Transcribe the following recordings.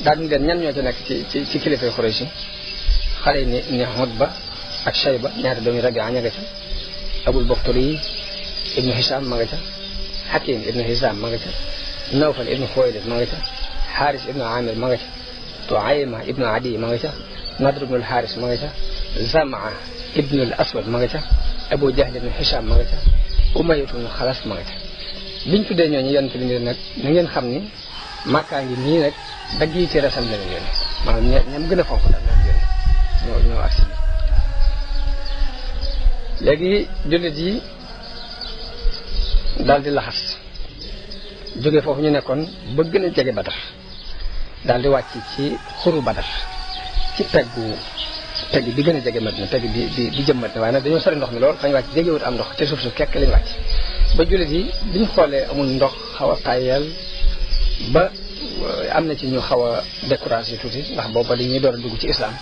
daal di leen ñan ñoo ci nekk ci kilifay Xuraysh xale yi ni Utba ak Shayba ñaari doomi Rabia ña nga ca Abul Bakhtari ibnu Hisham ma nga ca Hakim ibnu Hisham ma nga ca Nawfal ibnu Xuwaylid ma nga ca Xaaris ibnu Amir ma nga ca Tuayma ibnu Adi ma nga ca Nadr ibnu Xaaris ma nga ca Zamaa ibnu Aswad ma nga ca Abu Jahl ibnu Hisham ma nga ca Umayya ibnu Xalaf ma nga ca biñ tuddee ñooñu yonent bi nag na ngeen xam ni Makka ngi nii nag dagg yi ci resam la leen yónni maanaam ñam gën a fonk daal leen yónni ñoo agsi léegi jullit yi daal di laxas jóge foofu ñu nekkoon ba gën a jege Badar daal di wàcc ci xuru Badar ci pegg bi gën a jege Madina pegg bi jëm Madina waaye nag dañoo sori ndox mi lool fañ wàcc jegewut am ndox te suuf kekk lañ wàcc ba jullit yi biñ xoolee amul ndox xaw a tàyyeel ba am na ci ñu xaw a découragé tuuti ndax booba dañuy door a dugg ci islam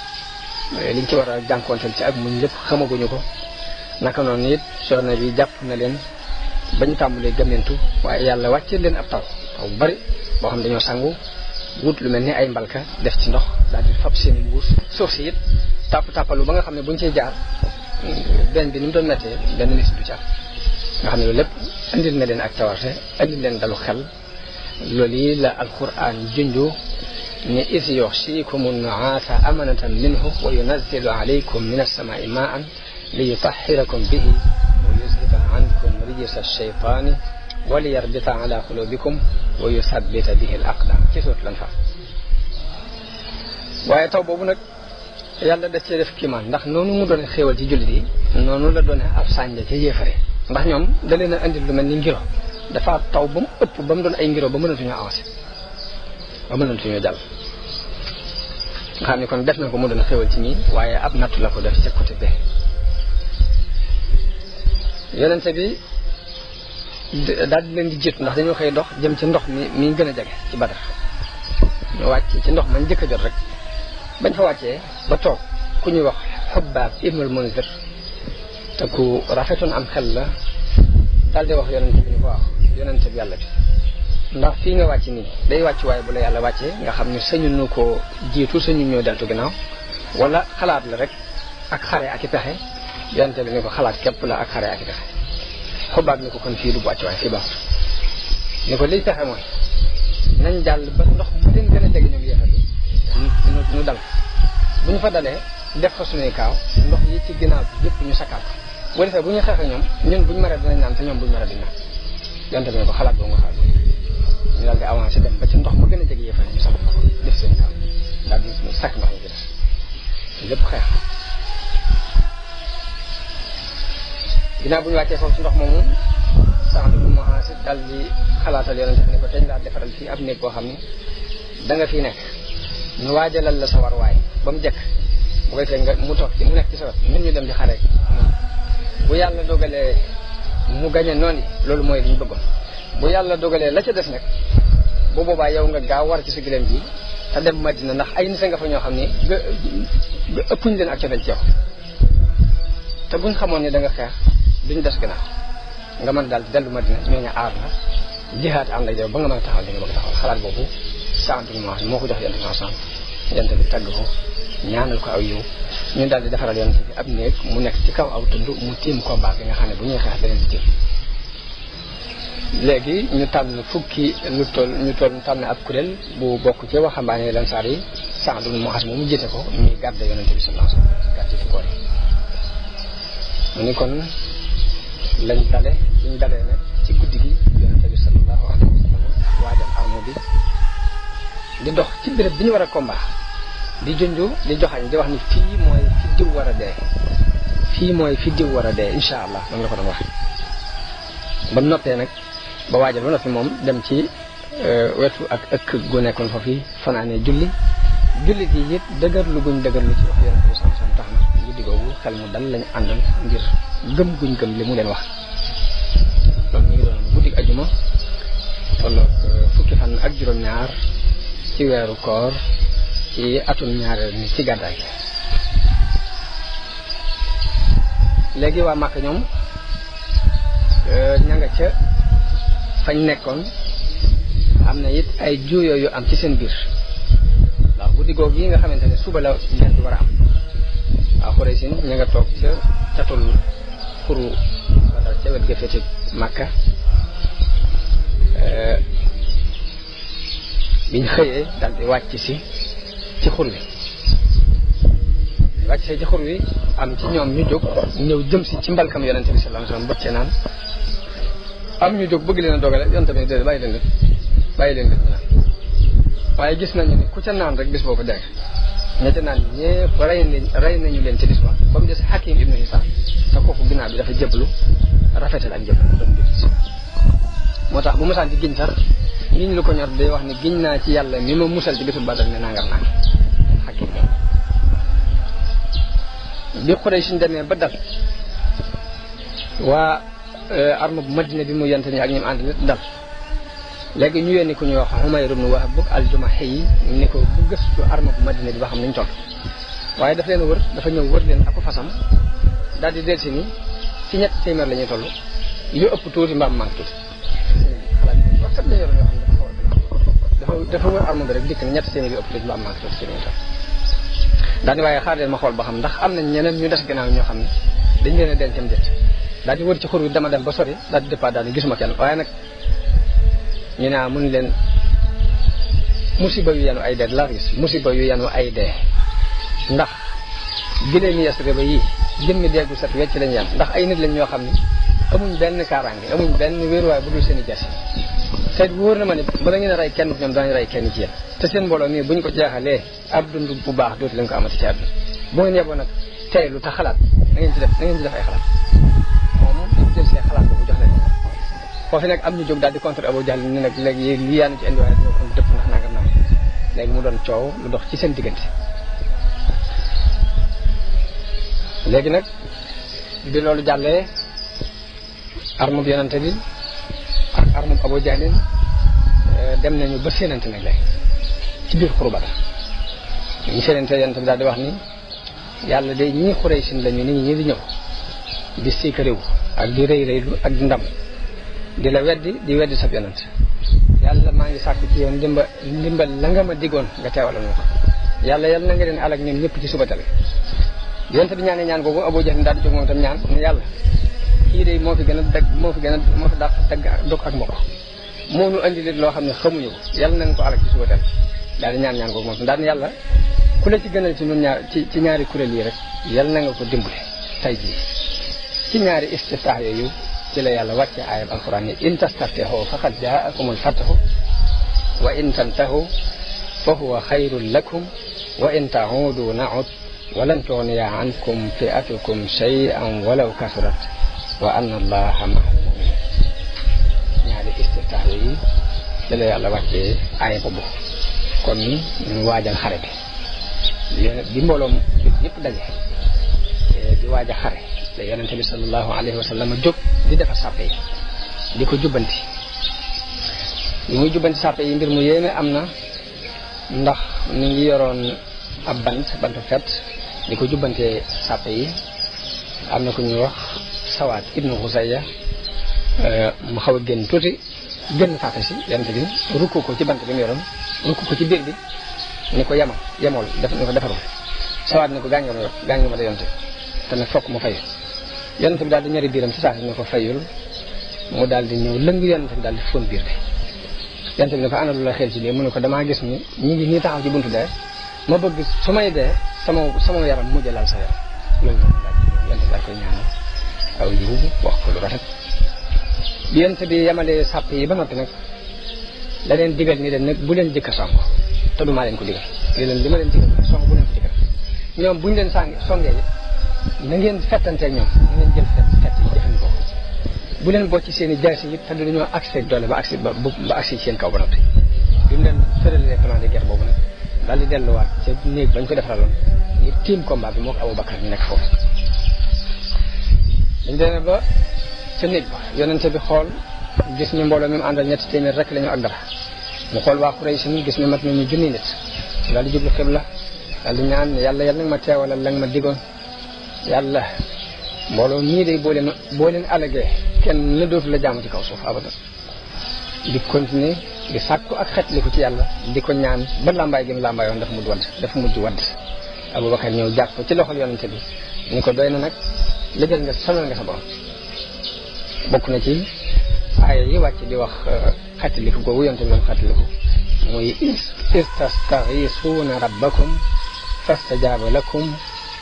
liñ ci war a jànkoonteel ci ak muñ lépp xamaguñu ko naka noonu it soxna bi jàpp na leen bañ tàmbalee gëmmentu waaye yàlla wàcce leen ab taw bu bari boo xam dañoo sangu wut lu mel ni ay mbalka def ci ndox daal di fab seen mbuus suuf si it tàppalu ba nga xam ne buñ ciy jaar benn bi ni mu doon mettee benn nit du ci am nga xam ne loolu lépp indil na leen ak tawarte indil leen dalu xel loolu yi la alquran junju ne is yuxshiikumu nuaasa amanatan minhu wa yunazzilu alaykum min alsamaai maan li yutahhirakum bihi wa yuzhiba ankum rijsa alshaytaani wa li yarbita ala qulubikum wa yusabbita bihi al aqdam ci suut lan fa waaye taw boobu nag yàlla da cee def kiimaan ndax noonu mu doon xéewal ci jullit yi noonu la doon ab sànja ca yéefare ndax ñoom da leen a indil lu mel ni ngiro dafa taw ba mu ëpp ba mu doon ay ngiro ba mënatuñoo avancé ba mënatuñoo jàll nga xam ne kon def na ko mu doon xéewal ci ñi waaye ab nattu la ko def ca côté bee yonente bi daal di leen di jiitu ndax dañoo xëy dox jëm ci ndox mi gën a jege ci Badar ñu wàcc ci ndox mañ jëkk a jot rek bañ fa wàccee ba toog ku ñuy wax Xubbaab ibnul Munzir te ku rafetoon am xel la daal di wax yonente bi ni ko waaw yonente bi yàlla bi ndax fii nga wàcc nii day wàcc waaye bu la yàlla wàccee nga xam ne sañu nu ko jiitu sañu ñoo deltu ginnaaw wala xalaat la rek ak xare ak i pexe yonente bi ni ko xalaat képp la ak xare ak i pexe Xubbaab ni ko kon fii du wàcc waaye fii baaxul ni ko liy pexe mooy nañ jàll ba ndox mu leen gën a jege ñoom yéexal ñu dal bu ñu fa dalee def fa suñuy kaaw ndox yi ci ginnaaw bi yëpp ñu sakkaat ko bu defee bu ñu xeex ak ñoom ñun buñu maree dinañ naan te ñoom buñu maree dinañ naan yonte bi ne ko xalaat boobu nga xalaat ñu daal di avancé dem ba ci ndox mu gën a jege yéefal ñu sakk ko def seen kaaw daal di sakk ndox ñu ci def lépp xeex ginnaaw bu ñu wàccee foofu ci ndox moomu Saad ibn Muaaz daal di xalaatal yonente bi ne ko teñ laa defaral fii ab néeg boo xam ne da nga fii nekk ñu waajalal la sa war waay ba mu jekk bu koy fekk nga mu toog ci mu nekk ci sa wet ñun ñu dem di xare bu yàlla dogalee mu gañe noonu yi loolu mooy li ñu bëggoon bu yàlla dogalee la ca des nag bu boobaa yow nga gaaw war ci sa gileem bi te dem Madina ndax ay nit nga fa ñoo xam ne nga ëppuñ leen ak cofeel ci yow te buñ xamoon ne da nga xeex duñ des gannaaw nga mën daal di dellu Madina ñooñu aar la jihaat ànd ak yow ba nga mën a taxaw li nga bëgg taxaw xalaat boobu Saad ibn Muaaz moo ko jox yonent bi yonent bi tagg ko ñaanal ko aw yiw ñu daal di defaral yonent bi ab néeg mu nekk ci kaw aw tund mu tiim combat bi nga xam ne bu ñuy xeex da leen di tiim léegi ñu tànn fukki ñu tànn ab kuréel bu bokk ci waxambaane Ansaar yi Saad ibn Muaaz moom mu jiite ko ñuy garde yonent bi sallallahu alayhi wasallam garde ci koor yi mu ni kon lañ dalee nag ci guddi gi yonent bi sallallahu alayhi wasallam waajal arme bi di dox ci béréb bi ñu war a combat di junju di joxañ di wax ni fii mooy fi diw war a dee fii mooy fi diw war a dee insha allah noonu la ko doon wax ba noppee nag ba waajal ba noppi moom dem ci wetu ak ëkk gu nekkoon foofu fanaanee julli gi it dëgërlu guñ dëgërlu ci wax yonent bi sallallahu alayhi wasallam tax na guddi googu xel mu dal lañu àndal ngir gëm guñ gëm li mu leen wax loolu ñu ngi doon guddi ajuma tolloog fukki fan ak juróom-ñaar ci weeru koor ci atum ñaareel ni ci gàddaay gi léegi waa Màkka ñoom ña nga ca fañ nekkoon am na it ay juuyoo yu am ci seen biir guddi googu yi nga xamante ne suba la ñeent bi war a am waaw Quraysh ña nga toog ca catul xuru Badar ca wet ga féete Makka biñ xëyee daal di wàcc si ci xur wi wàcc see ci xur wi am ci ñoom ñu jóg ñëw jëm si ci mbalkam yonente bi sallallahu alayhi wasallam boccee naan am ñu jóg bëgg leen a dogale yonente bi déedéet bàyyi leen ñu naan waaye gis nañu ni ku ca naan rek bis boobu dégg ña ca naan ñëpp rey nañu leen ci bis ba ba mu des Hakim ibnu Hisam te kooku ginnaaw bi dafa jëblu rafetal ak jëblu doon gis moo tax bu mosaan di giñ sax ngiñ lu ko ñor day wax ni giñ naa ci yàlla mi ma musal ci bisul Badar ne nangam naa Hakim bi Quraysh suñ demee ba dal waa arme bu Madina bi mu yent ni ak ñoom ànd nit dal léegi ñu yónni ku ñuy wax Umayr ibn Wahb al-Jumahi yi ni ko bu gëstu arme bu Madina bi ba xam nañ toll waaye daf leen wër dafa ñëw wër leen ak fasam daal di delsi ni ci ñett téeméer la ñuy toll yu ëpp tuuti mbaam manque tuuti waxkat la yoroon yoo xam ne dafa wër arme bi rek dikk na ñett téeméer yu ëpp tuuti mbaam manque tuuti ci lañuy toll daal di waaye xaar leen ma xool ba xam ndax am nañ ñeneen ñu des gannaaw ñoo xam ne dañ leen a dencam jët daal di wër ci xur wi dama dem ba sori daal di départ daal di gisuma kenn waaye nag ñu ne mun leen musiba yu yanu ay dee la gis musiba yu yanu ay dee ndax gilee mi Yasrib ba yii jëmmi deegu set wecc lañ yan ndax ay nit lañ ñoo xam ne amuñ benn kaaraange amuñ benn wéeruwaay bu dul seen i jas te wóor na ma ne bala ngeen a rey kenn ñoom danañ rey kenn ci yéen te seen mbooloo mii buñ ko jeexalee ab dund bu baax dootu leen ko amati ci àdduna bu ngeen yeboo nag tey lu tax xalaat na ngeen ci def ay xalaat moom dañ jël see xalaat boobu jox leen foofu nag am ñu jóg daal di contre Abu Jahl ni nag léegi li yaanu ci indi waaye ñoo xam dëpp ndax nangam naa léegi mu doon coow lu dox ci seen diggante léegi nag bi loolu jàllee armub yonante bi ak armub Abu Jahl dem nañu ba séenante nag léegi ci biir xuru Badar ñu séenante yonante bi daal di wax ni yàlla day ñii Quraysh lañu nit ñi di ñëw di siika réew ak di rëy rëylu ak di ndam di la weddi sab yonant yàlla maa ngi sàkk ci yoon ndimbal la nga ma diggoon nga teewalal ma ko yàlla na nga leen alak ñoom ñëpp ci suba tale yonent bi ñaanee ñaan googu Abu Jahl daal di jóg moom tam ñaan ne yàlla kii de moo fi dàq dagg dog ak mbokk moo nu andi leen loo xam ne xamuñu ko yàlla na nga ko alak ci suba tale daal di ñaan googu moom tam daal di yàlla ku la ci gënal ci ñun ñaar ci ñaari kuréel yi rek yàlla na nga ko dimbale tay jii ci ñaari istiftaax yooyu ci la yàlla wàcce aayab alquran ni in tastaftihu faqad jaakumul fathu wa in tantahu fa huwa xayrun lakum wa in ta'udu na'ud wa lan tughniya ankum fi'atukum shay'an walaw kasurat wa anna allaha ma'al mu'minin ñaari istiftaax yooyu ci la yàlla wàcce aayab boobu kon ñu waajal xare bi mbooloom yëpp daje di waaj a xare te yonente bi sallallahu alayhi wa sallam jóg di defar sàppe yi di ko jubbanti li muy jubbanti sàppe yi mbir mu yéeme am na ndax mi ngi yoroon ab bantu fet di ko jubbantee sàppe yi am na ku ñuy wax Sawaat ibnu Xusayya mu xaw a génn tuuti génn sàppe si yonente bi rukku ko ci bant bi mu yoroon rukku ko ci biir bi ni ko yemool ni ko defarul Sawaat ni ko gaañ nga ma da yonente te nag fokk mu fayu yonente bi daal di ñari biiram ci saa si ne ko fayul mu daal di ñëw lëng yonente bi daal di fóon biir bi yonente bi ne ko ana lu la xel ci lii mu ne ko damaa gis ni ñi ngi nii taxaw ci buntu dee ma bëgg su may dee sama yaram mujj laal sa yaram loolu moom daal yonente bi daal koy ñaanal aw yiw wax ko lu rafet bi yonente bi yemalee sàpp yi ba noppi nag la leen digal ni leen nag bu leen jëkk a song te du maa leen ko digal li ma leen digal song bu leen ko digal ñoom buñu leen songee na ngeen fettanteeg ñoom na ngeen jël fett yi jëfandikoo bu leen bocc seen i jaasi yi te dañoo accès doole ba accès ci seen kaw ba noppi bi mu leen tëralee plan de guerre boobu nag daal di delluwaat ca néeg bañ ko defaraloon ngir tiim combat bi moo ko Abu Bakar ñu nekk foofu dañ demee ba ca néeg ba yonente bi xool gis ñu mbooloo mi mu àndal ñetti téeméer rek la ñu ak dara mu xool waa Quraysh ni gis ñu mat nañu junni nit daal di jublu xibla daal di ñaan yàlla nag ma teewalal la nga ma digoon yàlla mbooloo ñii day boo leen alagee kenn la dootu la jaamu ci kaw suuf abadan di continuer di sàkku ak xetliku ci yàlla di ko ñaan ba làmbaay gi mu làmbaayoon dafa mujj wadd Abubakar ñëw jàpp ko ci loxol yonente bi ni ko doy na nag lëjal nga sonal nga sa borom bokk na ci aaya yi wàcc di wax xetliku googu yonente bi doon xetliku muy istastaghisuuna rabbakum fastajaaba lakum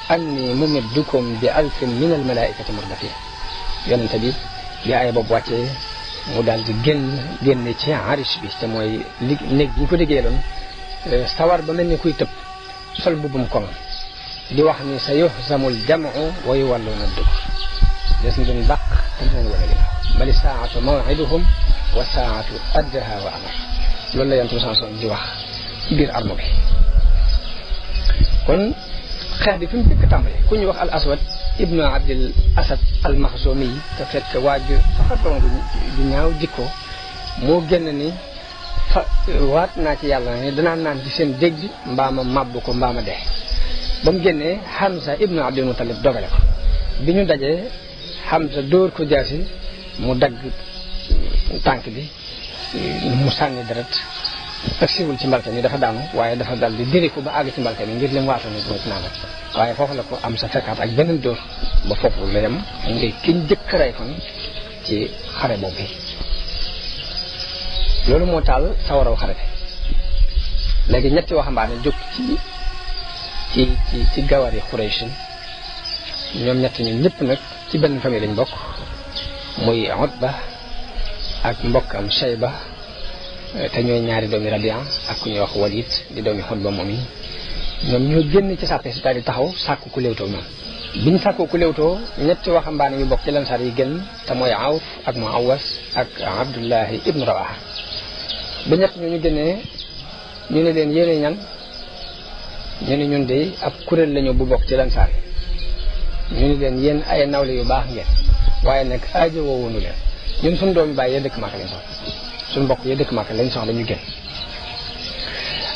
anni mumiddukum bi alfin min al malaikati murdafin yonente bi aaya boobu wàccee mu daal di génne ci arish bi te mooy néeg bi ñu ko liggéeyaloon sawar ba mel ni kuy tëb sol bubbum koŋ di wax ni sa yuhzamul jam'u wa yuwalluuna dubur des na duñ bàq te dinañ wane ginnaaw bali saatu maw'iduhum wa saatu addaha wa amar loolu la yonent bi sanson di wax ci biir armo bi kon xeex bi fi mu jëkk tàmbale ku ñuy wax al aswad ibnu abdil asad al maxzumi yi te fekk waaju saxatoon du ñaaw jikko moo génn ni waat naa ci yàlla ne danaa naan ci seen dégg mbaa ma màbb ko mbaa ma dee ba mu génnee Hamza ibnu abdul mutalib dogale ko bi ñu dajee Hamza dóor ko jaasi mu dagg tànk bi mu sànni deret ak siwul ci mbalka ni dafa daanu waaye dafa dal di diriku ba àgg ci mbalka bi ngir lim waatoon ni duma ci naanal waaye foofu la ko am sa fekkaat ak beneen dóor ba foofu la yem ngay kiñ jëkk rey kon ci xare boobu loolu moo taal sawaraw xare bi léegi ñetti waxambaane jóg ci gawari Quraysh ñoom ñett ñun ñëpp nag ci benn famille lañ bokk muy Utba ak mbokkam Shayba te ñooy ñaari doomi Rabia ak ku ñuy wax Walid di doomi Utba moom yi ñoom ñoo génn ci sàppe si daal di taxaw sàkku ku léewtoo ñoom bi ñu sàkku ku léewtoo ñetti waxambaane yu bokk ci lansaar yi génn te mooy Awf ak Muawas ak Abdullahi ibnu Rawaha ba ñett ñu génnee ñu ne leen yéene ñan ñu ne ñun de ab kuréel lañu bu bokk ci lansaar yi ñu ne leen yéen ay nawle yu baax ngeen waaye nag aajo woowunu leen ñun suñu doomi bàyyi yee dëkk Màkka lañ soxla suñu mbokk yee dëkk Màkka lañ soxla ñu génn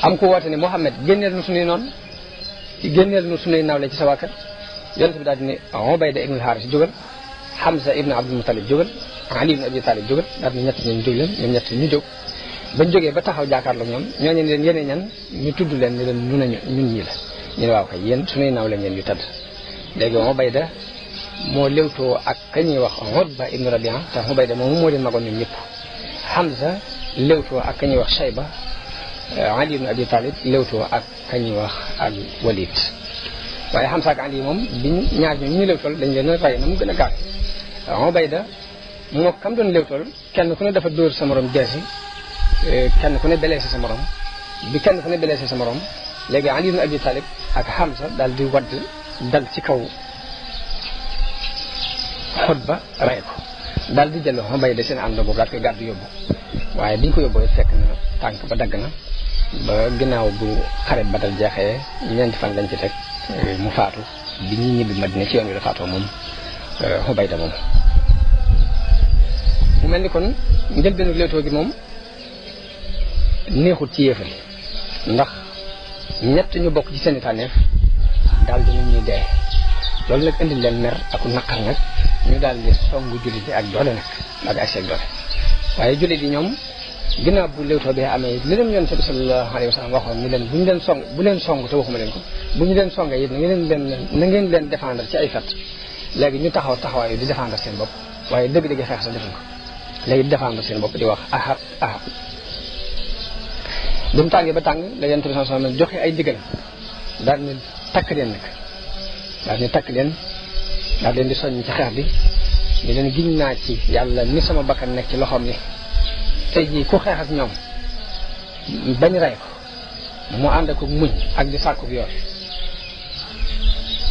am ku woote ne Muhammad génneel nu suñuy noonu génneel nu suñuy nawle ci sa waa kër yonent bi daal di ne Ubayda ibn al-Haris jógal Hamza ibn Abdul Muttalib jógal Ali ibn Abi Talib jógal daal di ñett ñu jóg leen ñoom ñett ñu jóg bañ jógee ba taxaw jaakaarloo ñoom ñooñu leen yéene ñan ñu tudd leen ni leen ñun ñii la ñu ne waaw kay yéen suñuy nawle ngeen yu tëdd léegi Ubayda moo léwtoo ak ka ñuy wax Utba ibn Rabia te Ubayda moomu moo leen magoon ñoom ñëpp Hamza léwtoo ak ka ñuy wax Shayba Ali ibn Abi Talib léwtoo ak ka ñuy wax al Walid waaye Hamza ak Ali moom biñ ñaar ñu léwtool dañ leen a rey na mu gën a gaaw Ubayda moo kam doon léwtool kenn ku ne dafa dóor sa morom jeesi kenn ku ne blessé sa morom bi kenn ku ne blessé sa morom léegi Ali ibn Abi Talib ak Hamza daal di wadd dal ci kaw Utba rey ko daal di jël Ubayda seen ànd boobu daal koy gàddu yóbbu waaye biñ ko yóbboo fekk na tànk ba dagg na ba ginnaaw bu xare Badar jeexee ñeenti fan lañ ci teg mu faatu bi ñuy ñibbi Madina ci yoon wi la faatoo moom Ubayda moom mu mel ni kon njëlbeenu léetoo gi moom neexut ci yéefal ndax ñett ñu bokk ci seen i tànneef daal di ñuy dee loolu nag indil leen mer ak naqar nag ñu daal di songu jullit yi ak doole nag ak ay seeg doole waaye jullit yi ñoom ginnaaw bu léewtoo bee amee li leen yonent bi sallallahu alayhi wa sallam waxoon ni leen bu leen song te waxuma leen ko bu ñu leen songee it na ngeen leen défendre ci ay fet léegi ñu taxawaayu di défendre seen bopp waaye dëgg-dëgg xeex sax defuñ ko léegi di défendre seen bopp di wax ahab bi mu tàngee ba tàng la yonent bi sallallahu alayhi wa sallam joxe ay digal daal ni takk leen nag daal ni takk leen daal leen di soññ ci xeex bi di leen giñ naa ci yàlla ni sama bakkan nekk ci loxoom ni tey jii ku xeex ak ñoom bañ rey ko mu ànd ak muñ ak di sàkku yoon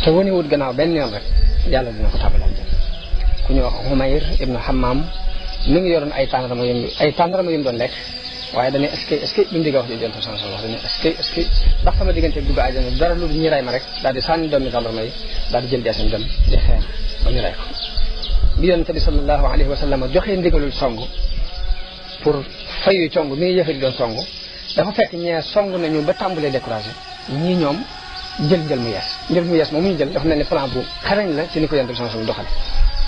te waniwut gannaaw benn yoon rek yàlla dina ko tàbbal aljanna ku ñu wax Umayr ibnu Hammam mi ngi yoroon ay tàndarama yu doon lekk waaye dañuy est-ce que bi mu digga wax jooju yonent sallallahu alayhi wasallam wax dañuy est-ce que ndax sama diggante dugg àjjana dara lu ñu rey ma rek daal di sànni doomi tàndarma yi daal di jël jaasam dem di xeex ba ñu rey ko bi yonent bi sallallahu alayhi wasallam joxee ndigalul song pour fayu cong mi ngi yëfari doon song dafa fekk ñee song nañu ba tàmbalee découragé ñii ñoom njël mu yees moom mu ñu jël dafa mel ni plan bu xarañ la ci ni ko yonent bi sallallahu alayhi wasallam doxale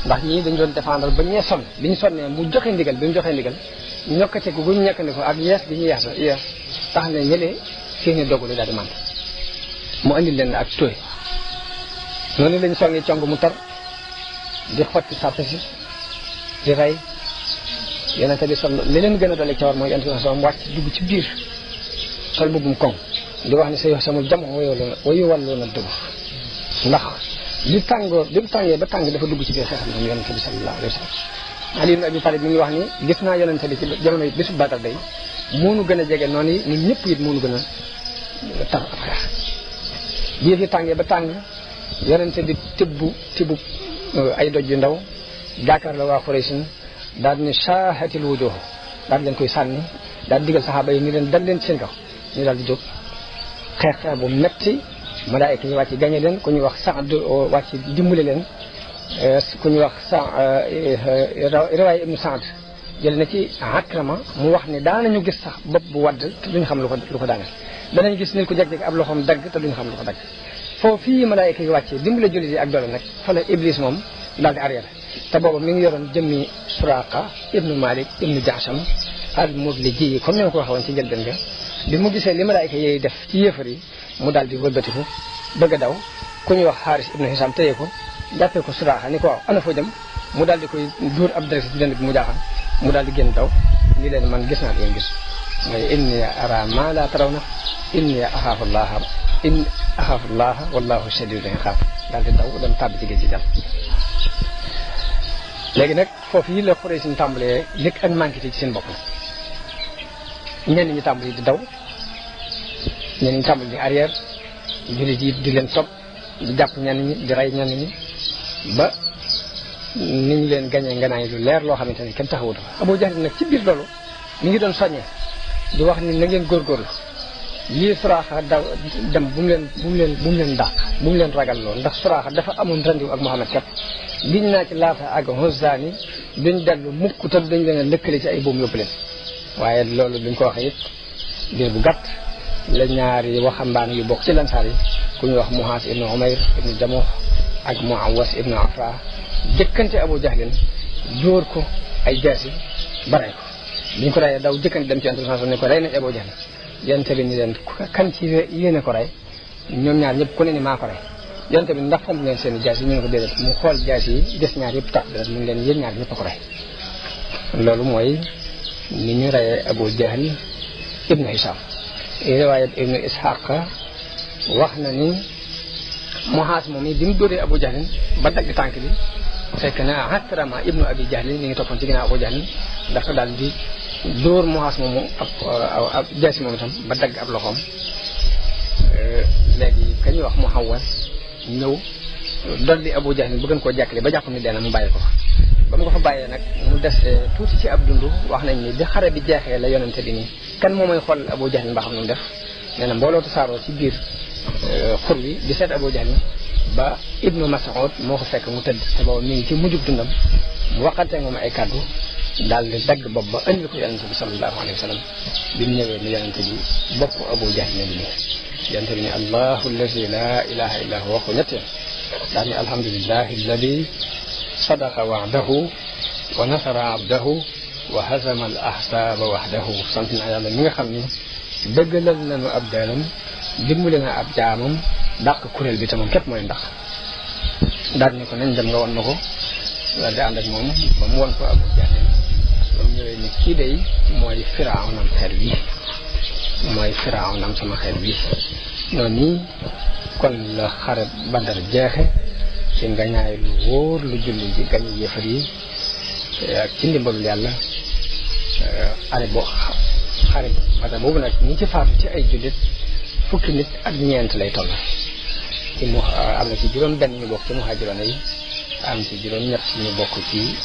ndax ñii dañu doon défendre ba ñee sonn bi ñu sonnee mu joxe ndigal bi mu joxee ndigal ñokkate gu ñu ñekkandi ko ak yees bi ñu yees tax na ñëlee seeni dogalu daal di mànd mu andil leen ak tooy noonu lañ songi cong mu tar di xotti sàppe si di rey yonente bi li leen gën a doole ca war mooy yonente bi sallam wàcc dugg ci biir sol bubbum koŋ di wax ne sa samul jam wayu wàllu na dugg ndax li mu tàngee ba tàng dafa dugg ci biir xeexam moom yonente bi sallallahu alayhi wa sallam Ali ibn Abi Talib mi ngi wax ni gis naa yonente bi ci jamono bisu Badar day moonu gën a jege noonu yi ñun ñëpp it moonu gën a tar ab xeex bii fi tàngee ba tàng yonente bi tibbu ay doj yu ndaw jaakaar la waa Xuraysin daal ni shaahatil wujuh daal leen koy sànni daal digal saxaaba yi ni leen dal leen ci seen kaw ñu daal di jóg xeex bu metti malaayika yi wàcc gañe leen ku ñuy wax Saad wàcc dimbale leen ku ñuy wax riwaaya ibnu Saad jël na ci Akrama mu wax ni daanañu gis sax bopp bu wadd te duñu xam lu ko daaneel danañ gis nit ku jeg-jeg ab loxoom dagg te duñu xam lu ko dagg foofu fii malaayika yi wàccee dimbale jullit yi ak doole nag fa la Iblis moom daal di arrière te booba mi ngi yoroon jëmmi Suraaqa ibnu Malik ibnu Jaasam al-Mudliji comme ni ma ko waxoon ci njëlbeen ga bi mu gisee li malaayika yi def ci yéefar yi mu daal di wëlbatiku bëgg a daw ku ñuy wax Xaaris ibnu Hisam téye ko jàppee ko Suraaqa ni ko waaw ana foo jëm mu daal di koy dóor ab dara ci dënd bi mu jaaxal mu daal di génn daw ni leen man gis naa leen gis mooy inni ara ma la tarawna inni axaafu llaha wallahu shadidul iqaab daal di daw dem tàbbi ci géej gi jàll léegi nag foofu yi la Quraysh ñu tàmbalee yëg ak manqué ci seen bopp la ñenn ñi tàmbali di daw ñenn ñi tàmbali di arrière jullit yi di leen topp di jàpp ñenn ñi di rey ñenn ñi ba ni ñu leen gañee nganaay lu leer loo xamante ni kenn taxawutu Abu Jahl nag ci biir loolu mi ngi doon soññee di wax ni na ngeen góorgóorlu lii Suraaxa daw dem bu mu leen dàq bu mu leen ragal loolu ndax Suraaxa dafa amoon rendiw ak Muhammad kat giñ naa ci Laata ak Uzza ni duñ dellu mukk te dañ leen a lëkkale ci ay buum yóbbu leen waaye loolu duñ ko waxee it biir bu gàtt la ñaari waxambaane yu bokk ci lansaar yi ku ñu wax Muhaas ibnu Umayr ibnu Jamuh ak Muawas ibnu Afra jëkkante Abu Jahlin dóor ko ay jaasi ba rey ko biñ ko reyee daw jëkkante dem ci Yonent ne ko rey nañ Abu Jahl Yonent bi ni leen kan ci yéene ko rey ñoom ñaar ñëpp ku ne ni maa ko rey Yonent bi ndax fomp ngeen seen jaasi ñu ne ko déedéet mu xool jaasi yi des ñaar yëpp tax deret mu ngi leen yéen ñaar ñëpp a ko rey loolu mooy ni ñu reyee Abu Jahl ibnu Hisham riwaayat ibnu Ishaq wax na ni Muhaas moom yi bi mu dóoree Abu Jahl ba dagg tànk bi fekk na Akrama ibnu Abi Jahl mi ngi toppoon ci ginnaaw Abu Jahl dafa daal di dóor Muhaas moomu ab jaasi moom itam ba dagg ab loxoom léegi ka ñuy wax Muhawas ñëw dolli Abu Jahl bëggoon koo jàkkale ba jàpp ni dee na mu bàyyi ko fa ba mu ko fa bàyyee nag mu des tuuti ci ab dund wax nañ ni bi xare bi jeexee la yonente bi nii kan moo may xool Abu Jahl mbaa xam nu mu def nee na mbooloo tasaaroo ci biir xur wi di seet Abu Jahl ba Ibnu Mas'ud moo ko fekk mu tëdd te boobu mi ngi ci mujjub dundam mu waxante moom ay kàddu daal di dagg bopp ba andil ko yonente bi sallallahu alayhi wa sallam bi mu ñëwee ni yonente bi bopp Abu Jahl ne bi nii yonente bi ni allahu allazi la ilaha illa huwa waxu ñett daal ni alhamdulillahi alladi sadaqa wa'dahu wa nasara abdahu wa hazama al ahsaba wahdahu sant naa yàlla mi nga xam ni dëggalal nañu ab daalam dimbali na ab jaamam dàq kuréel bi te moom képp mooy ndax daal ni ko nañ dem nga won na ko daal di ànd ak moom ba mu won ko Abu Jahl ba mu ñëwee ni kii day mooy firawnam xeet wi mooy firawnam sama xeet wi noonu nii kon la xare Badar jeexe ci ngañaay lu wóor lu julli ji gañ yëfar yi ak ci ndimbalul yàlla xare Badar boobu nag ñi ci faatu ci ay jullit fukki nit ak ñeent lay toll ci mu am na ci juróom benn ñu bokk ci muhaajiroon yi am ci juróom ñett ñu bokk ci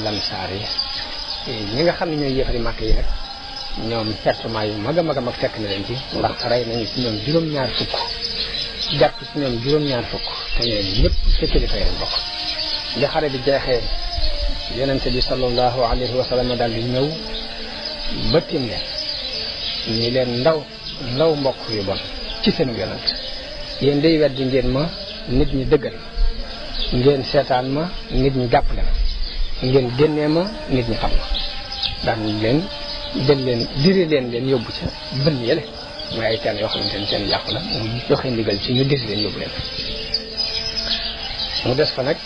lansaar yi ñi nga xam ne ñooy yéefari màkk yi nag ñoom pertement yu mag a mag a mag fekk na leen ci ndax rey nañu ci ñoom juróom-ñaar fukk jàpp ci ñoom juróom-ñaar fukk te ñooñu ñëpp ci kilifa yi bokk li xare bi jeexee yonente bi sallallahu alayhi wa sallam daal di ñëw ba tim leen ñi leen ndaw mbokk yu bon ci seen yonent yéen day weddi ngeen ma nit ñi dëggal ngeen seetaan ma nit ñi jàppale ma ngeen génnee ma nit ñi xam ma daan leen jël leen diri leen yóbbu ca bënn yële mooy ay teen yoo xamante ni seen yàqu la mu joxe ndigal ci ñu diri leen yóbbu leen mu des fa nag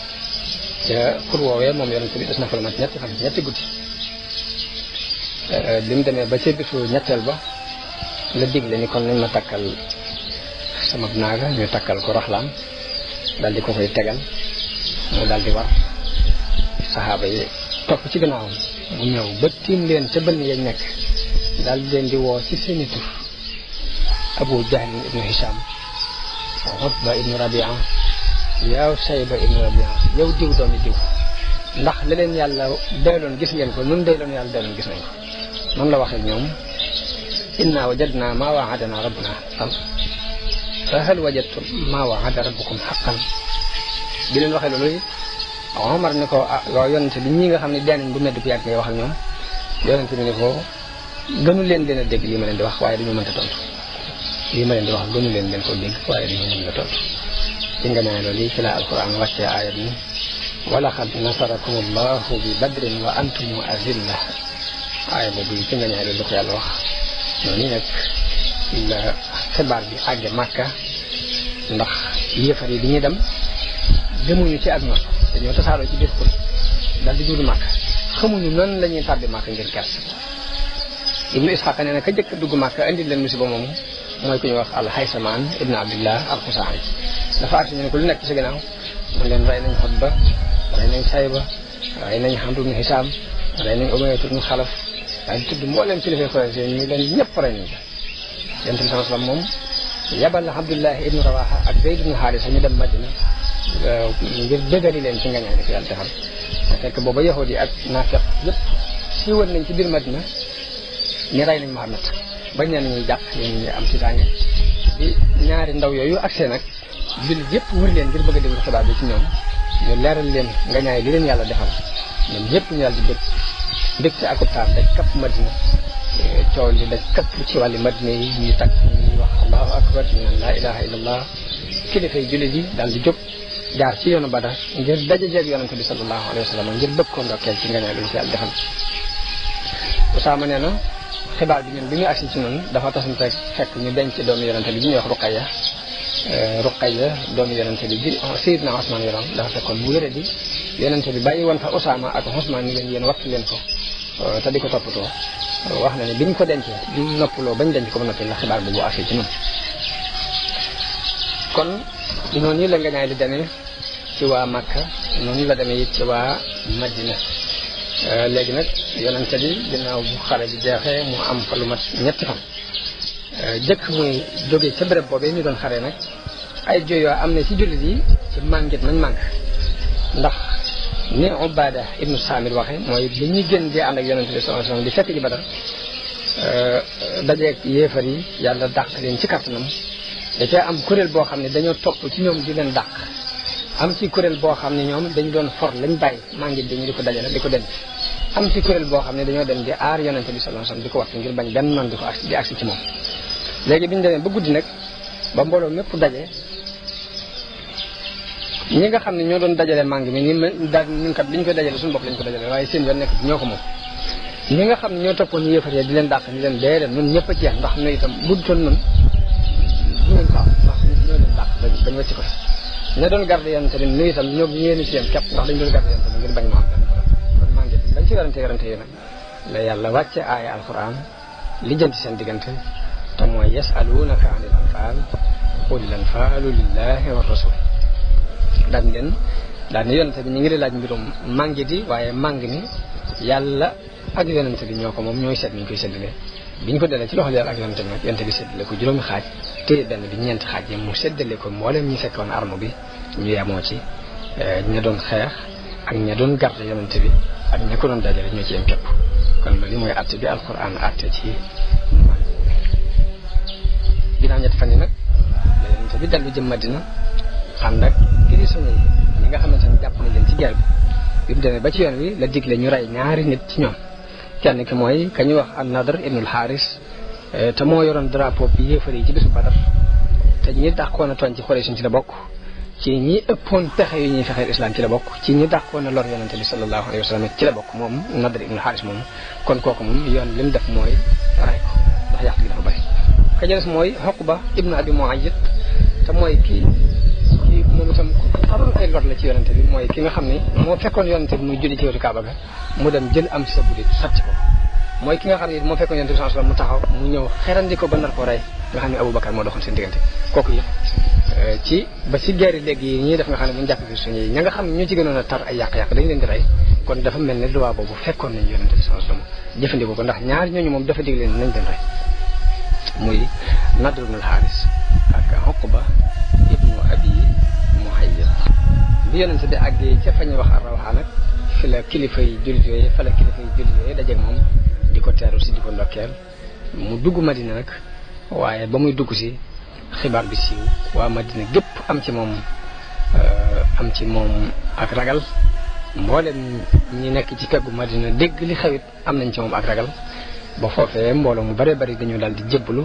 ca xur woowee moom yonent bi des na fa lu mat ñetti fan ñetti guddi bi mu demee ba ca bisu ñetteel ba la digle ni kon nañ ma takkal sama naaga ñu takkal ko raxlaam daal di ko koy tegal mu daal di war saxaaba yi topp ci gannaawam mu ñëw ba tiim leen ca bënn yañ nekk daal di leen di woo ci seeni tur Abu Jahl ibnu Hisham Utba ibnu Rabia yow Sayba ibnu Rabia yow diw doomi diw ndax la leen yàlla doyloon gis ngeen ko nun doyloon yàlla doyloon gis nañ ko noonu la waxee ñoom inna wajadna ma waadana rabbuna haqqan fa hal wajadtum ma waada rabbukum haqqan bi leen waxee loolu Omar ni ko waaw yonente bi ñi nga xam ne deenañ bu medd bu yàgg ngay wax ak ñoom yonente bi ni ko gënu leen a dégg lii ma leen di wax waaye dañoo mënta tontu lii ma leen di wax gënu leen koo dégg waaye dañoo mënta tontu ci nga nee loolu ci la alquran wàccee aayat ni wa laqad nasarakum allahu bi badrin wa antum azilla aaya boobu ci nga nee loolu ko yàlla wax noonu nag la xibaar bi àgge Màkka ndax yéefar yi bi ñuy dem demuñu ci ak noonu dañoo tasaaroo ci biir xul daal di jublu Màkka xamuñu noonu la ñuy tàbbi Màkka ngir kers Ibnu Isxaaq nee na ka jëkk dugg Màkka indi leen musiba moomu mooy ku ñuy wax al-Haysamaan ibnu Abdillah al-Xusaa'i dafa agsi ñu ne ko lu nekk ci sa gannaaw mu leen rey nañ Xutba rey nañ Sayba rey nañ Amru ibnu Hisaam rey nañ Umayya ibnu Xalaf daal di tudd moo leen kilifa Quraysh ñu leen ñëpp rey nañ ko Yonent bi sallallahu alayhi wa sallam moom yabal Abdullah ibnu Rawaha ak Zayd ibnu Haarisa ñu dem Madina ngir dëgëri leen ci ngañaay di ko yàlla defal fekk booba yahud yi ak naafeq yëpp siiwal nañ ci biir Madina ñu rey nañ Muhammad bañ ne nañuy jàpp ñu am ci tànge bi ñaari ndaw yooyu agsee nag jullit yëpp wër leen ngir bëgg a déglu xibaar bi ci ñoom ñu leeral leen ngañaay li leen yàlla defal ñoom ñëpp ñu yàlla di bëgg mbégte ak taar daj kapp Madina coow li daj kapp ci wàlli Madina yi ñuy tag ñuy wax allahu akbar ñu naan laa ilaha illallah kilifa yi jullit yi daal di jóg jaar ci yoonu Badar ngir daje jeeg yonente bi sallallahu alayhi wa sallam ngir bëgg ko ndokkeel ci ngañaay lu ci yàlla defal Usaama nee na xibaar bi ñun bi ñu agsi ci noonu dafa tasante fekk ñu denc doomu yonente bi ñuy wax Ruqayya doomu yonente bi Sayyidna Usmaan yoroon dafa fekkoon mu wéré di yonente bi bàyyi woon fa Usaama ak Usmaan ni leen yéen wattu leen ko te di ko toppatoo wax na ne bi ñu ko dencee bi ñu noppaloo bañ denc ko ba noppi la xibaar boobu agsi ci noonu kon noonu la ngañaay di demee ci waa Makka noonu la demee it ci waa Madina léegi nag yonente bi ginnaaw bu xare bi jeexee mu am fa lu mat ñetti fan jëkk muy jógee ca béréb boobee ñu doon xare nag ay jooyoo am na ci jullit yi ci màngit nañ màgg ndax ni Ubaada ibnu Saamir waxe mooy bi ñuy gën di ànd ak yonente bi sallallahu alayhi wasallam di fekk ji Badar dajeeg yéefar yi yàlla dàq leen ci kattanam da cee am kuréel boo xam ne dañoo topp ci ñoom di leen dàq am ci kuréel boo xam ne ñoom dañu doon for lañ bàyyi màngit dañu di ko dajale di ko denc am ci kuréel boo xam ne dañoo dem di aar yonente bi sallallahu alayhi wasallam di ko wattu ngir bañ benn noonu di ko agsi ci moom léegi bi ñu demee ba guddi nag ba mbooloo mépp daje ñi nga xam ne ñoo doon dajale màng mi ni daal ñun kat bi ñu koy dajale suñu bopp lañ ko dajale waaye seen yoon nekk ñoo ko moom ñi nga xam ne ñoo toppoon yéefar yi di leen dàq di leen dee ñun ñëpp a ci yem ndax nu itam buddutoon nun dunañ ko am ndax ñoo leen dàq bañ wàcc ko ña doon garde yonente bi nu itam ñoo ñeeni ci yem képp ndax dañ doon garde yonente bi ngir bañ mu am kon maa ngi bañ ci garante yi nag la yàlla wàcce aaya alquran li jënti seen diggante te mooy yasalunaka anil anfal qul al anfalu lillahi wa rasul daan ni yonente bi ñu ngi lay laaj mbirum màngi di waaye màng ni yàlla ak yonente bi ñoo ko moom ñooy seet ni ñu koy séddale bi ñu ko dalee ci loxo yàlla ak yonente bi nag yonente bi séddale ko juróomi xaaj téye benn bi ñeenti xaaj yi mu séddale ko mboolem ñi fekkoon arme bi ñu yemoo ci ña doon xeex ak ña doon garde yonente bi ak ña ko doon dajale ñoo ci yem képp kon loolu mooy atte bi alquran atte ci ginnaaw ñetti fan yi nag la yonente bi dellu jëm Madina ànd ak prisonniers yi ñi nga xamante ne jàpp nañ leen ci guerre bi mu demee ba ci yoon wi la digle ñu rey ñaari nit ci ñoom kenn ki mooy ka ñuy wax an-Nadr ibnul Haaris te moo yoroon drapeau bi yéefar yi ci bisu Badar te ñi dàqoon a tooñ ci Quraysh ci la bokk ci ñi ëppoon pexe yu ñuy fexeel islam ci la bokk ci ñi dàqoon a lor yonente bi sallallahu alayhi wa sallam ci la bokk moom Nadr ibn al-Haris moom kon kooku moom yoon li mu def mooy rey ko ndax yàq gi dafa bëri ka ca des mooy Uqba ibn Abi Mu'ayyid te mooy kii moom itam amoon ay lor la ci yonente bi mooy ki nga xam ni moo fekkoon yonente bi muy julli ci wetu Kaaba ga mu dem jël am sa budit sàcc ko mooy ki nga xam ne moo fekkoon yonente bi sallallahu alayhi wa sallam mu taxaw mu ñëw xerandi ko ba nar ko rey nga xam ne Aboubacar moo doxoon seen diggante kooku yëpp ci ba ci guerre léegi yi ñuy def nga xam ne bu ñu jàpp suñu yi ña nga xam ne ñu ci gënoon a tar ay yàq-yàq dañu leen di rey kon dafa mel ne loi boobu fekkoon nañu yonente bi sallallahu alayhi wa sallam jëfandikoo ko ndax ñaari ñooñu moom dafa dig leen nañ leen rey muy Nadr ibn al-Haris ak Uqba ibnu Abi Mu'ayyid bi yonente bi àggee ca fa ñuy wax Ar-Rawha nag fi la kilifa yi jullit yooyu fa la kilifa yi jullit yooyu dajeeg moom di ko teeru si di ko ndokkeel mu dugg Madina nag waaye ba muy dugg si xibaar bi siiw waa Madina gépp am ci moom ak ragal mboolem ñi nekk ci peggu Madina dégg li xewit am nañ ci moom ak ragal ba foofee mbooloo mu bare bari dañu daal di jébbalu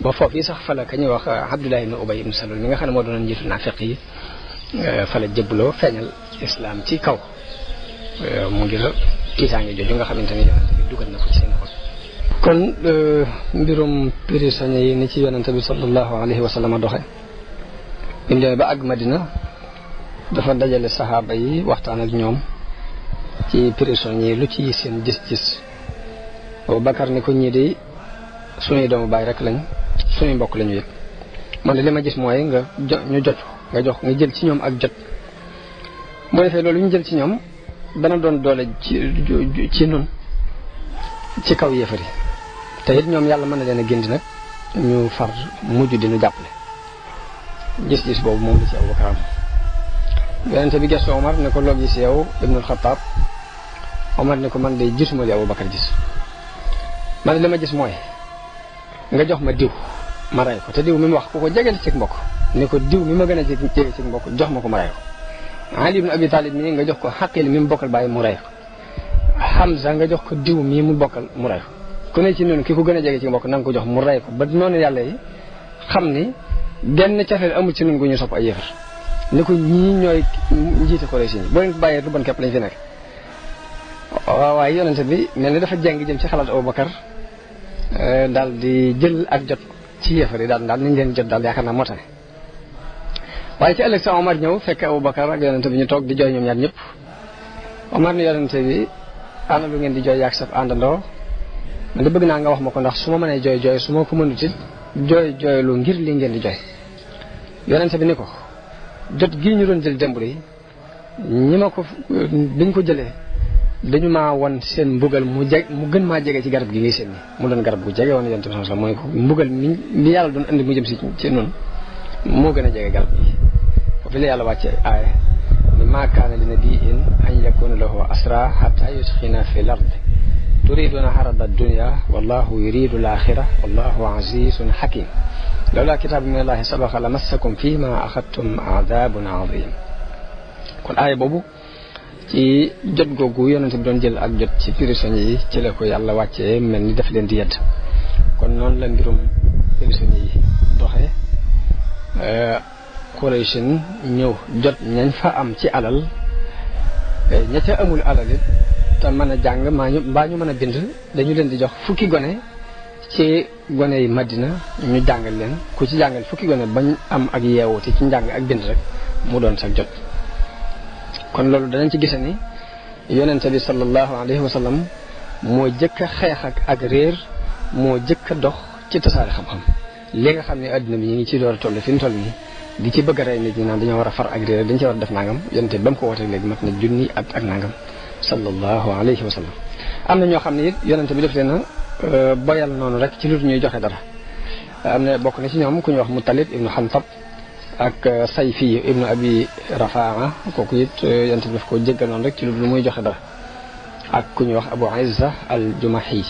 ba foofu yi sax fa la ka ñuy wax Abdullah ibn Ubay ibn Salul mi nga xam ne moo doon njiitu naafiq yi fa la jébbaloo feeñal islam ci kaw mu ngir tiitaange jooju nga xamante ne yonente bi dugal na ko ci seen xol kon mbirum prisonniers yi ni ci yonente bi sallallahu alayhi wa sallam doxe bi mu demee ba àgg Madina dafa dajale saxaaba yi waxtaan ak ñoom ci prisonniers yi lu ci seen gis-gis Abubakar ni ko ñii di suñuy doomu baay rek lañ suñuy mbokk lañu yëpp man de li ma gis mooy nga jël ci ñoom ak jot boo defee loolu ñu jël ci ñoom dana doon doole ci nun ci kaw yéefari te it ñoom yàlla mën na leen a gindi nag ñu far mujj di ñu jàppale gis-gis boobu moom la ci Abubakar am yonente bi gestu Omar ne ko loo gis yow Ibnul Xattaab Omar ne ko man de gisuma li Abubakar gis man li ma gis mooy nga jox ma diw ma rey ko te diw mi mu wax ku ko jegeel ci mbokk ne ko diw mi ma gën a jege ci mbokk jox ma ko ma rey ko Ali ibn Abi Talib mii nga jox ko Xaqil mi mu bokkal bàyyi mu rey ko Hamza nga jox ko diw mii mu bokkal mu rey ko ku ne ci noonu ki ko gën a jege ci mbokk na nga ko jox mu rey ko ba noonu yàlla yi xam ni genn cafeel amul ci nun gu ñu sopp ay yëfar ni ko ñii ñooy njiite ko si boo leen bàyyee lu bon képp lañ fi nekk waaye yonente bi mel ni dafa jàng jëm ci xalaat Abubakar daal di jël ak jot ci yëfar yi daal nañ leen jot daal yaakaar naa moo tax waaye ci ëllëg sa Omar ñëw fekk Abubakar ak yonente bi ñu toog di jooy ñoom ñaar ñëpp Omar ni yonente bi ana lu ngeen di jooy yaag saf àndandoo man de bëgg naa nga wax ma ko ndax su ma mënee jooy su ma ko mënut it jooylu ngir li ngeen di jooy yonente bi ni ko jot gii ñu doon jël démb yi ñi ma ko biñ ko jëlee dañu maa won seen mbugal mu gën maa jege ci garab gi ngay seen ni mu doon garab gu jege woon yonente bi sallallahu alayhi wasallam mooy ko mbugal mi yàlla doon indi mu jëm si ci noonu moo gën a jege garab gi foofu la yàlla wàcce aaya ni maa kaana li nabiyyin an yakuna lahu asra hatta yusxina fi l ard turiduna harada dunya wallahu yuridu l axira wallahu azizun hakim lawla kitaabu min allahi sabaqa la massakum fi ma axadtum adabun azim kon aaya boobu ci jot googu yonente bi doon jël ak jot ci prisonniers yi ci la ko yàlla wàccee mel ni daf leen di yedd kon noonu la mbirum prisonniers yi doxe Quraysh ñëw jot ñañ fa am ci alal ña ca amul alal it te mën a jàng mbaa ñu mën a bind dañu leen di jox fukki gone ci gone yi Madina ñu jàngal leen ku ci jàngal fukki gone bañ am ak yeewute ci njàng ak bind rek mu doon sax jot kon loolu danañ ci gise ni yonente bi sallallahu alayhi wa sallam moo jëkk a xeex ak réer moo jëkk a dox ci tasaare xam-xam li nga xam ne adduna bi ñu ngi ci door a toll fi ñu toll nii di ci bëgg a rey nit ñi naan dañoo war a far ak réer dañ ci war a def nangam yonente bi ba mu ko wootee léegi mat na junni ak nangam sallallahu alayhi wa sallam am na ñoo xam ne it yonente bi def leen a boyal noonu rek ci lu ñuy joxe dara am na bokk na ci ñoom ku ñuy wax Mutalib ibnu Xantab ak Sayfi ibnu Abi Rafaa kooku it yonente bi daf ko jéggal noonu rek ci lu muy joxe dara ak ku ñuy wax Abu Izza al-Jumahi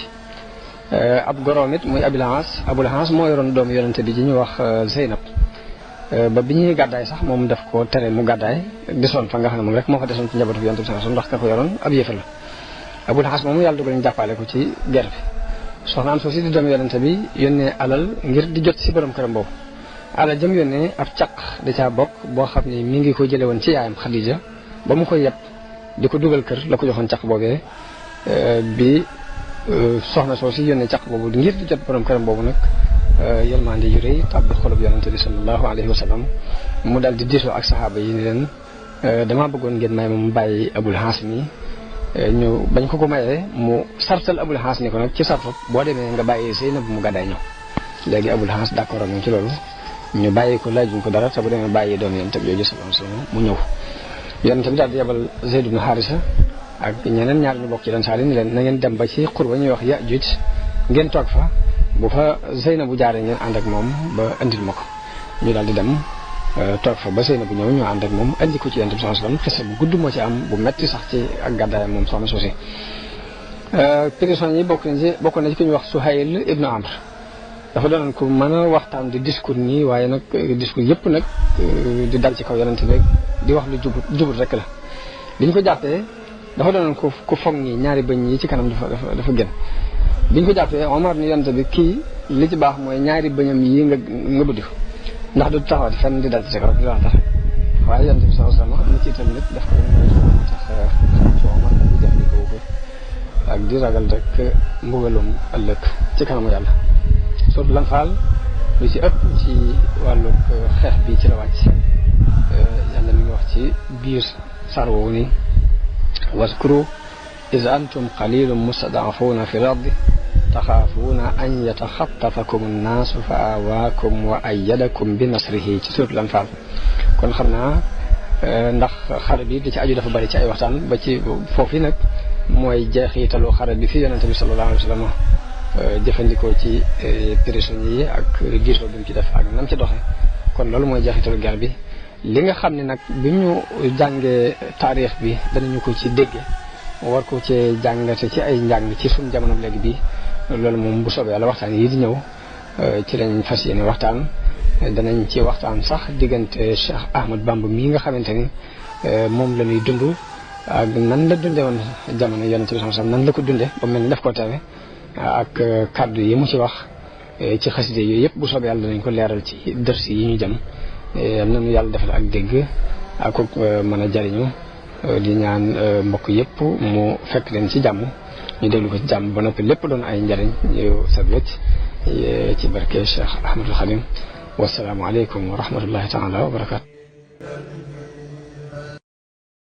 ab goroom it muy Abul Aas moo yoroon doomu yonente bi ji ñuy wax Zeynab ba bi ñuy gàddaay sax moom daf ko tere mu gàddaay desoon fa nga xam ne moom rek moo fa desoon ci njabootu yonente bi sallallahu alayhi wasallam ndax ka ko yoroon ab yéefar la Abul Aas moomu yàlla dogal ñu jàppale ko ci guerre bi soxnaam soo si di doomu yonente bi yónnee alal ngir di jot si borom këram boobu alal jëm yónnee ab caq da caa bokk boo xam ne mi ngi ko jële woon ci yaayam Xadija ba mu koy yeb di ko dugal kër la ko joxoon caq boobee bi soxna soo si yónnee caq boobu ngir di jot borom këram boobu nag yërmande yu rëy tàbbi xolub yonante bi sallallahu alayhi wa sallam mu daal di diisoo ak saxaaba yi ni leen damaa bëggoon ngeen may ma mu bàyyi Abul Haas mi ñu bañ ko mayee mu sartal Abul Haas ni ko nag ci sartu boo demee nga bàyyi Zeynab mu gàddaay ñëw léegi Abul Haas d'accord ak moom ci loolu ñu bàyyi ko laajuñ ko dara te bu demee bàyyi doom yonante bi jooju sallallahu alayhi wa sallam mu ñëw yonante bi daal di yebal Zayd ibn Haarisa ak ñeneen ñaar ñu bokk ci Ansaar yi ni leen na ngeen dem ba ci xur ba ñuy wax Yaajuuj ngeen toog fa bu fa Zeynab bu jaaree ngeen ànd ak moom ba andil ma ko ñu daal di dem toog fa ba Zeynab bu ñëw ñu ànd ak moom andi ko ci Yonent bi sallallahu alayhi wasallam xisa bu gudd moo ci am bu metti sax ci ak gàddaayam moom soxna soosi prisonniers yi bokk na ci ku ñuy wax Suhayl ibnu Amr dafa doonoon ku mën a waxtaan di discours nii waaye nag discours yëpp nag di dal ci kaw Yonent bi di wax lu jubut rek la biñ ko jàppee dafa doonoon ku foog ñi ñaari bëñ yi ci kanam dafa gën biñ ko jàppee Omar ni Yonent bi kii li ci baax mooy ñaari bëñam yi nga buddi ko ndax du taxawati fenn di dal ci kaw di wax dara waaye Yonent bi sallallahu alayhi wasallam am na ci itam nit daf ko tax ci Omar di jëfandikoo ko ak di ragal rek mbugalum ëllëg ci kanamu yàlla surtout lan faal lu ci ëpp ci wàllu xeex bi ci la wàcc yàlla mi ngi wax ci biir sar woowu ni waskuru iz antum qalilun mustad'afuna fi l-ardi taxaafuuna an yataxattafakum an-naasu fa aawaakum wa ayyadakum bi nasrihi ci suuratul Anfaal kon xam naa ndax xare bi di ci aju dafa bari ci ay waxtaan ba ci foofu nag mooy jeexitalu xare bi fi Yonent bi sallallahu alayhi wa sallam jëfandikoo ci prisonniers yi ak diisoo bi mu ci def ak nam ci doxe kon loolu mooy jeexitalu guerre bi li nga xam ne nag bi ñu jàngee taarix bi danañu ko ci dégge war ko ci jàngate ci ay njàng ci suñu jamono léegi bi loolu moom bu soobee yàlla waxtaan yi di ñëw ci lañ fas yéene waxtaan danañ ci waxtaan sax diggante Cheikh Ahmad Bamba mii nga xamante ni moom la ñuy dund ak nan la dunde woon jamono Yonent bi sallallahu alayhi wasallam nan la ko dunde ba mel ni daf ko teewe ak kaddu yi mu ci wax ci xaside yooyu yëpp bu soobee yàlla danañ ko leeral ci dërsi yi ñu jëm nanu yàlla defal ak dégg ak mën a jariñu di ñaan mbokk yëpp mu fekk leen ci jàmm ñu déglu ko ci jàmm ba noppi lépp doon ay njariñ yu set wecc ci barke Cheikh Ahmadul Khadim wasalaamu aleykum wa rahmatullahi taala wa barakatu